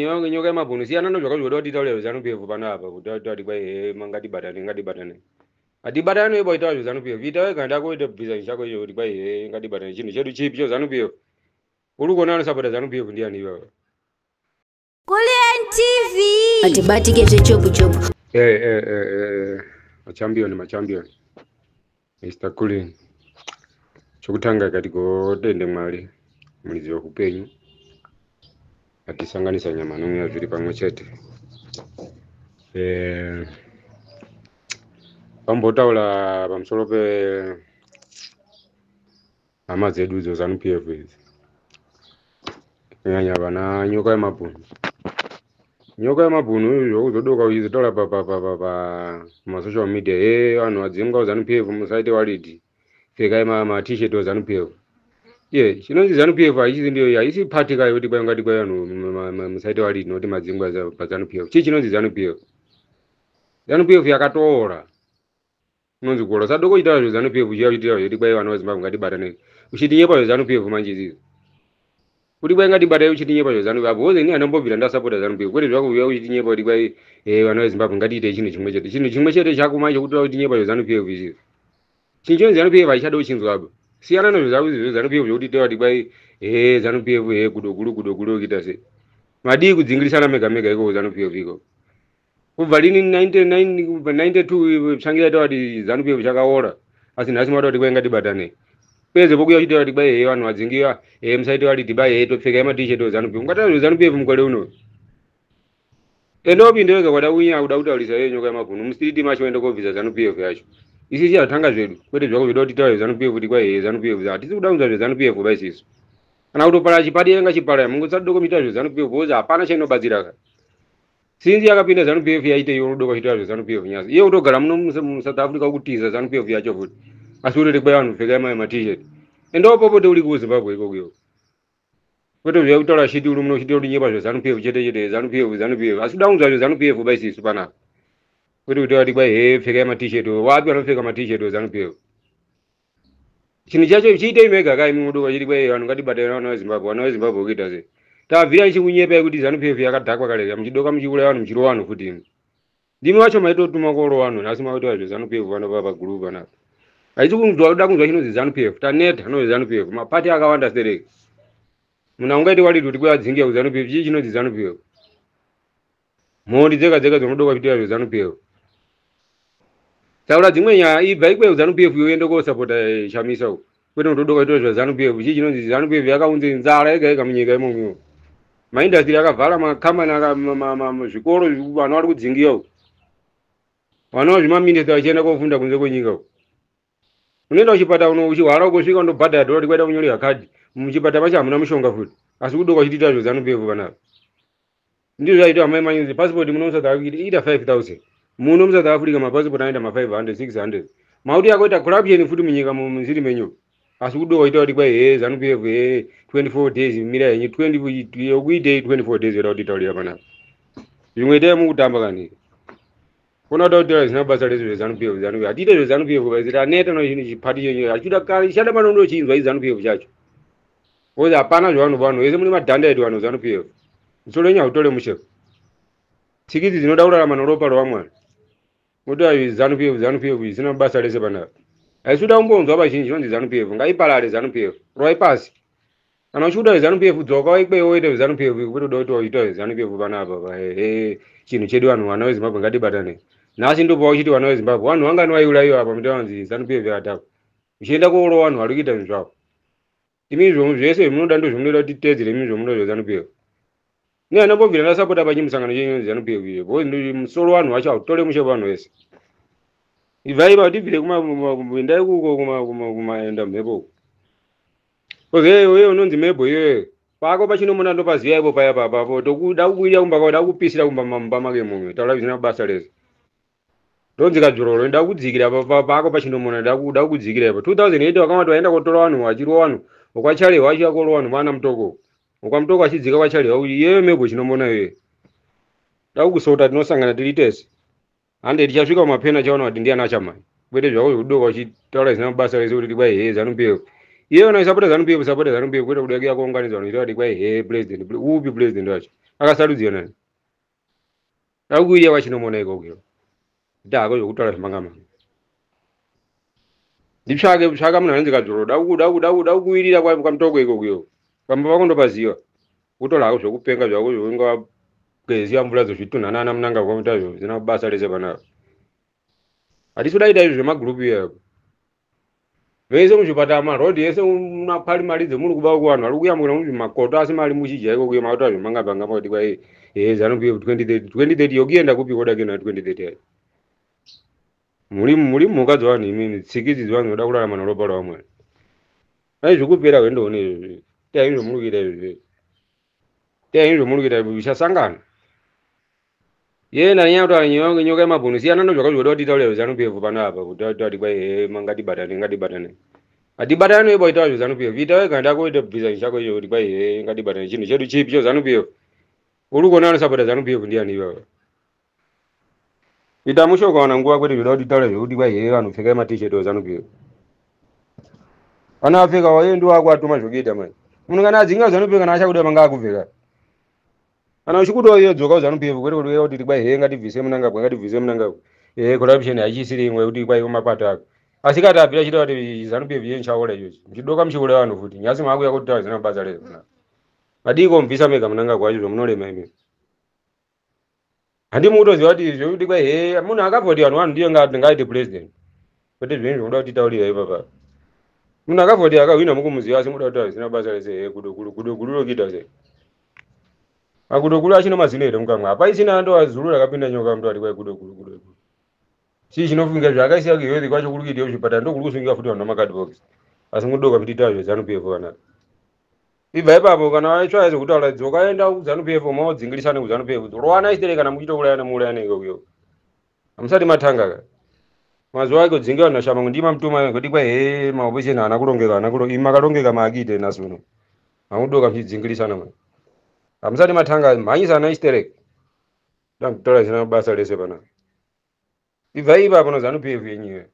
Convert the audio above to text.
Nyoka yemabhunu, siyana nezvakazvoda kuti taura zveZANU PF panapa, kuti tati kwai he, ngatibatane, ngatibatane. Hatibatane ipo itaura zveZANU PF. Ita wega ndako ita bvisa chako icho kuti kwai he, ngatibatane. Chinhu chedu chipi cheZANU PF? Uri kuona anosapota ZANU PF ndiani ivava? Kulliant TV. Atibatike zvechopu chopu. Machampion, machampion. Mr. Kulliant. Chokutanga kati gotende Mwari, muridzi weupenyu. Atisanganisa nyama nomweya zviri pamwe chete. Pambotaura pamusoro pe hama dzedu dzo ZANU PF idzi. Kunyanya vana Nyoka yemabhunu. Nyoka yemabhunu zvokuzodoka uchizotaura pa masocial media, vanhu vadzingwa ZANU PF, musaite worried. Pfekai ma t-shirt ZANU PF. Ye, chinonzi ZANU PF haisi ndiyo, haisi party kayo kuti kwai ungati kwai vanhu musaite worried nokuti madzingwa pa ZANU PF. Chii chinonzi ZANU PF? ZANU PF yakatoora. Unonzi kuora. Sadoko chitaura zveZANU PF chiya uchitaura zvekuti kwai vana veZimbabwe ngatibatane. Uchitinyepa zveZANU PF manje izvizvi. Kuti kwai ngatibatane uchitinyepa zveZANU PF. Because ini handambobvira ndasapota ZANU PF. Kwete zvako uya uchitinyepa kuti kwai vana veZimbabwe ngatiitei chinhu chimwe chete. Chinhu chimwe chete chako manje kuti uchitinyepa zveZANU PF izvizvi. Chinhu chinonzi ZANU PF haichada kuchinzwa apa. Siyana nezvo ZANU PF zvekuti taura kuti kwai ZANU PF gudo guru, gudo guru kuita sei. Madii kudzingirisana mega mega ikoko ZANU PF ikoko. Kubva lini 99 92 tsvangira taura kuti ZANU PF chakaora. Asi nhasi mada kuti kwai ngatibatane. Peze pokuya uchitaura kuti kwai vanhu vadzingiwa, musaite worried ba, topfeka ma t-shirt ZANU PF. Ungataura ZANU PF mukore uno. Enda upinde wega kwada kunya kuda kutaurisa iye Nyoka yemabhunu. Mustreet macho enda kobvisa ZANU PF yacho. Isisi hatanga zvedu. Kwete zvako zvedu kuti taura ZANU PF kuti kwai ZANU PF. Hatisi kuda kunzwa zveZANU PF ba isisu. Kana kutopara chipati yenga chipara, mungosadoko muita zveZANU PF because hapana chainobatsira ka. Sinzi yakapinda ZANU PF yaite iyo unodoka kuita zveZANU PF nyasi. Iye kutogara muno mu South Africa kutiza ZANU PF yacho futi. Asi urete kwai vanhu pfekai ma t-shirt. Enda upopote uri kuZimbabwe ikoko iyo. Kwete zviya kutaura shiti uri muno uchiti unonyepa zveZANU PF chete chete ZANU PF, ZANU PF. Asi kuda kunzwa zveZANU PF ba isisu panapa. Kwete kuti vati kwai he, pfekai ma t-shirt. Wapi vanopfeka ma t-shirt ZANU PF? Chinhu chacho chiitei mega kai munodoka chiti kwai vanhu ngatibatane vana veZimbabwe, vana veZimbabwe kuita sei? Tabvira ichikunyepai kuti ZANU PF yakadhakwa kare muchidoka muchiuraya vanhu muchirova vanhu futi imi. Ndimi wacho maitotuma kuorova vanhu nhasi makuita zveZANU PF vano pa pagroup panapa. Haisi kunzwa kuda kunzwa chinonzi ZANU PF. Taneta no ZANU PF. Mapati akawanda stereki. Munhu aungaite worried kuti kuyadzingiya kuZANU PF. Chii chinonzi ZANU PF? Mhondi dzega dzega dzinodoka kuita zveZANU PF. Taura dzimwe nyaya, ibva ikweyo ZANU PF uende kosapota Chamisa uko. Kwete kutodoka kuita zveZANU PF. Chii chinonzi ZANU PF yakaunze nzara yega yega munyika imomo. Maindastry akavhara, makambani, zvikoro, vanhu vari kudzingiwa uko. Vana vezvimaminista vachienda kofunda kunze kwenyika uko. Unoenda kuchipatara uno uchihwara ukosvika undobhadhara dhora kuti kwaita kunyorerwa kadhi. Muchipatara macho hamuna mushonga futi. Asi kudoka uchitiita zveZANU PF panapa. Ndizvo zvaitwa amai manyuzi. Passport muno muSouth Africa ita 5000. Muno muSouth Africa mapassport anoita ma 500, 600. Mauti akaita corruption futi munyika muziri menyu. Asi kudoka uchitaura kuti kwai he ZANU PF he 24 days mira henyu 20 yokuitei 24 days yoda kutitaurira panapa. Zvimwe itai mukutamba kani. Kuna kuda kutaura zvisina basa rese zveZANU PF, ZANU PF. Hatiite zveZANU PF kaisi taneta no chinhu chipati chenyu. Hachiuda kare chada pano ndochinzwa iZANU PF chacho. Because hapana zvavanhu vanhu vese mune madhanda edu vanhu ZANU PF. Musoro wenyu hautore mushe. Tsikidzi dzinoda kurarama noropa rwamwari. Kuti ayi ZANU PF, ZANU PF isina basa rese panapa. Haisi kuda kumbonzwa vazhinji chinonzi ZANU PF. Ngaiparare ZANU PF. Rovai pasi. Kana uchiuda ZANU PF dzoka ikweyo woite ZANU PF kwete kuda kuti waita ZANU PF panapa. Chinhu chedu vanhu vana veZimbabwe ngatibatane. Nhasi ndopa uchiti vana veZimbabwe vanhu vangani vaiurayiwa apa mutawanzi ZANU PF yakadhakwa. Uchienda koorova vanhu vari kuita zvinhu zvavo. Imi izvo zvese zvamunoda ndo zvamunoda kuti titeedzere imi zvamunoda zveZANU PF. Ni andambobvira ndasapota pachimusangano chenyu ZANU PF iyo. Because musoro vanhu vacho hautore mushe vanhu vese. Ibvai pa tibvire kuma endai kuko kuma kumaenda mhepo uko. Because iwe unonzi mhepo iyoyo. Pako pachinomona ndopaziva ipo paya papapo tokuda kukuita kumba kwako, da kupisira kumba mumba make mumwe. Taura zvisina basa rese. Ndonzi kadzororo nda kudzikira pako pachinomona nda kudzikira ipo. 2008 wakamati waenda kotora vanhu vachirwa vanhu. Ukwachale wachiya korwa vanhu mwana mutoko. Ukwamutoko achidzika kwachale iyeyo mhepo chinomona iyoyo. Da kusota tinosangana tiri tese. Hande tichasvika kumapena chaona kuti ndiani achamhanya. Kwete zvako zvekudoka uchitaura zvisina basa rese kuti kwai he ZANU PF. Iye unoisapota ZANU PF, sapota ZANU PF kwete kuda kuya kuunganidza vanhu uchitaura kuti kwai he president, upi president wacho? Akasarudziwa nani? Akuiya kwachinomona ikoko. Ita hako zvokutaura zvemanga manga. Nditsvake, tsvaka munhu anonzi Kadzoro. Da kuwirira kwaMutoko ikoko. Pamba pako ndopaziva. Kutora hako zvokupenga zvako zvounga geziya mvura dzozvitunhanana munanga kwamuita izvo zvisina basa rese panapa. Hatisi kuda kuita izvo zvemagurupu iyayo. Vese muzvipatara, marodhi ese munapari mari dzemuri kuba uko, vanhu vari kuyamukira muzvimakoto, asi mari muchidya ikoko, makuita zvemanga panga pakuti kwai ZANU PF 2030 2030 yokuenda kupi? Koda kuenda 2030 yacho. Muri mhuka dzevanhu imimi, tsikidzi dzevanhu vanoda kurarama neropa ravamwari. Ai zvekupera hwendoone izvozvi. Itai zvomuri kuita izvozvi. Itai zvomuri kuita izvi zvichasangana. Yena nyaya kutaura nyoka yemabhunu, siyana nezvakazvoda kuti titaure zveZANU PF panapa, kuti tati kwai ngatibatane, ngatibatane. Hatibatane ipo itaura zveZANU PF. Ita wega ndako bvisa chako icho kuti kwai ngatibatane. Chinhu chedu chipi cho ZANU PF? Uri kuona anosapota ZANU PF ndiani ivava? Ita mushe ukawana nguva, kwete zvoda kuti taura zvekuti kwai vanhu pfekai maT-shirt eZANU PF. Kana apfeka waye ndiwo akuatuma zvokuita manje. Munhu kana adzinga ZANU PF kana achakuda manga akupfeka. Kana uchikudawo iyo dzoka kuZANU PF, kwete kuti kuti kwai ngatibvise Mnangagwa, ngatibvise Mnangagwa. Corruption haichisiri imwe yekuti kwai mapato ako. Asi kati abvira chita kuti ZANU PF yenchaura iyochi. Muchidoka muchiuraya vanhu futi. Nyasi maakuya kuti taura zvisina basa rese. Madii komubvisa mega Mnangagwa wacho zvomunorema imi. Handi mukutoziva kuti zvekuti kwai munhu akavhoti vanhu vanhu ndiye ngaite president. Kwete zvinhu zvokuda kuti taurira ipapa. Munhu akavhoti akahwina mukumuziva, asi mukuda kutaura zvisina basa rese. Gudo guru, gudo guru rokuita sei? Magudo guru achina mazino here mukamwa? Hapaisina ndo zuru rakapinda nyoka mutu kwai gudo guru, gudo guru. Chii chinofunga zvaakaisiya kuhealth kwacho kuri kuitiwa kuzvipatara, ndokuri kusungira futi vanhu namakadbox. Asi mudoka muchiita zveZANU PF kanaka. Ibva ipapo kana waitsvaya zvekutaura, dzoka enda kuZANU PF, maodzingirisana kuZANU PF. Rowana isitere kana muchitourayana muurayana ikoko. Hamusati matanga ka. Mazuva ake kudzinga vanhu vashamangu ndima mutuma kuti kwai maopposition haana kurongeka, haana kurongeka. Imi makarongeka maakuite nhasi uno. Hamudoka muchidzingirisana mani. Hamusati matanga, mhanyisana isterek. Ndakutaura zvisina basa rese panapa. Ibva ipapo naZANU PF yenyu iyoyo.